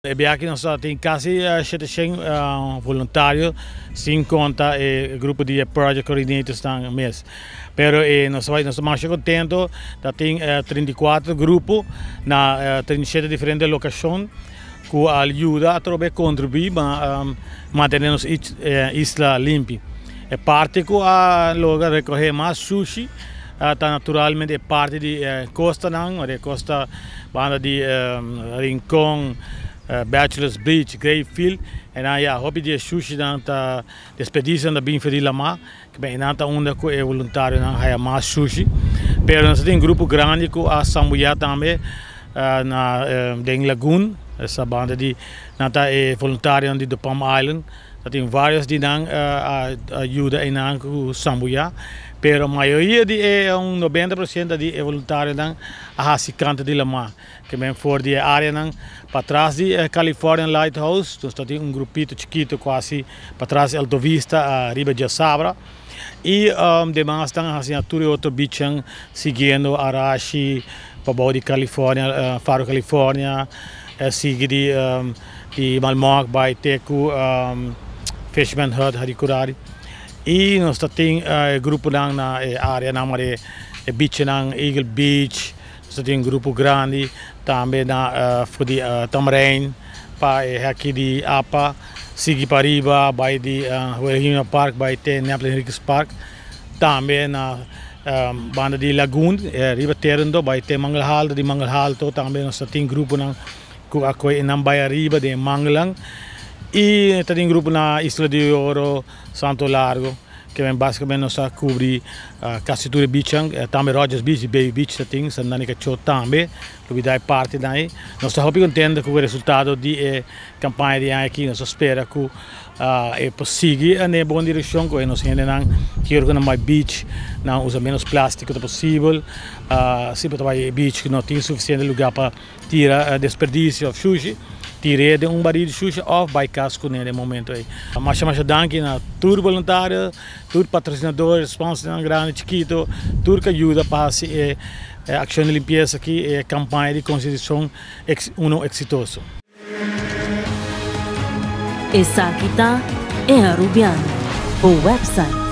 E biaha aki nos tin kasi 700 voluntario, sin konta e grupo di project coordinators nan mes. Pero nos ta masha kontento ta tin 34 grupo na 37 diferente lokashon ku a yuda atrobe kontribuí pa mantené nos isla limpi. E parti ku a logra rekohé mas sushi ta naturalmente e parti di kostanan, e kosta banda di Rincon, Bachelor's Beach, Greyfield, e nan ya hopi di e sushinan ta desperdisio nan ta bin for di lamá, e nan ta unda ku e voluntarionan haya mas sushi. Pero nos tin grupo grandi ku a sambuyá tambe na den Lagoon, esa banda di nan ta e voluntarionan di De Palm Island. Ta tin varios di nan a yuda einan ku sambuyá, pero mayoria di e un 90% di e voluntarionan a hasi kanta di lamá. Ke men for di e areanan patras di California Lighthouse, nos ta tin un grupito chikito ku hasi patras di Alto Vista riba Djasabra. I demas nan a hasi na tur e otro beachnan siguiendo Arashi pabou di California, Faro California, sigui di di Malmok bai te ku Fisherman Hut Hadicurari. I nos ta tin e gruponan na e areanan mare e beachnan Eagle Beach, nos ta tin un grupo grandi tambe na for di Tamarijn pa e heki di apa sigui pa riba bai di Wilhelmina Park bai te Neptune Henriquez Park, tambe na banda di Lagoon riba Terendo bai te Mangel Halto, di Mangel Halto tambe nos ta tin gruponan ku a kohe nan bai ariba den e mangelnan i ta tin grupo na Isla di Oro, Santo Largo, ke men basikamente nos a kubri kasi tur e beachnan, tambe Rogers Beach i Baby Beach ta tin, Sandani Kachó tambe, lo bida e partinan ei. Nos ta hopi kontento ku e resultado di e kampaña di aña aki, nos ta spera ku e por sigui den e bon direkshon ku e nos hendenan kier ku nan bai beach nan usa menos plástiko ta posibel, si bo ta bai beach ku no tin sufisiente lugar pa tira desperdicio of shushi, tir'é den un baril di shushi of bai kas kuné den momento ei. Masha masha danki na tur boluntario, tur patrosinador, sponsornan grandi, chikito, tur ku a yuda pa hasi e akshon di limpiesa aki, e kampaña di konsientishon uno eksitoso. Esaki ta E Arubiano, bo website.